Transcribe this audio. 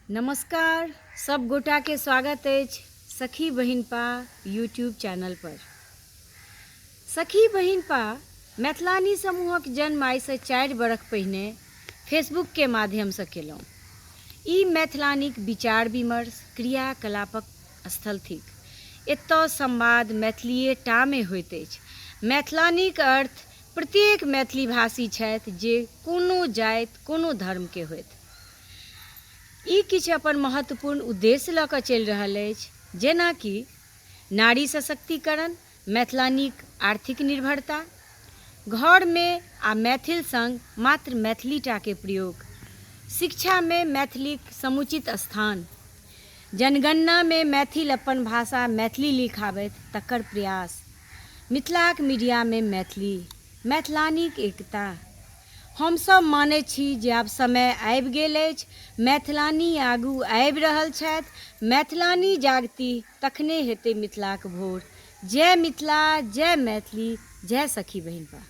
नमस्कार, सब गोटा के स्वागत अछि सखी बहिनपा यूट्यूब चैनल पर। सखी बहिनपा मैथिलानी समूहक जन्म आइ से 4 बरख पहिने फेसबुक के माध्यम से केलहुँ। ई मैथिलानीक विचार विमर्श क्रियाकलापक स्थल थिक। एतय संवाद मैथिलीए टा मे होइत अछि। मैथिलानीक अर्थ प्रत्येक मैथिली भाषी छथि जे कोनो जाति कोनो धर्म के होथि। ई किछु अपन महत्वपूर्ण उद्देश्य लऽ कऽ चलि रहल अछि जेनाकि नारी सशक्तिकरण, मैथिलानीक आर्थिक निर्भरता, घरमे आ मैथिल संग मात्र मैथिली टाके प्रयोग, शिक्षामे मैथिलीक समुचित स्थान, जनगणनामे मैथिल अपन भाषा मैथिली लिखाबथि तकर प्रयास, मिथिलाक मीडियामे मैथिली, मैथिलानीक एकता। हम सब मानैत छी जे आब समय आबि गेल अछि, मैथिलानी आगू आबि रहल छथि, मैथिलानी जागतीह तखने हेतै मिथिलाक भोर। जय मिथिला, जय मैथिली, जय सखी बहिनपा।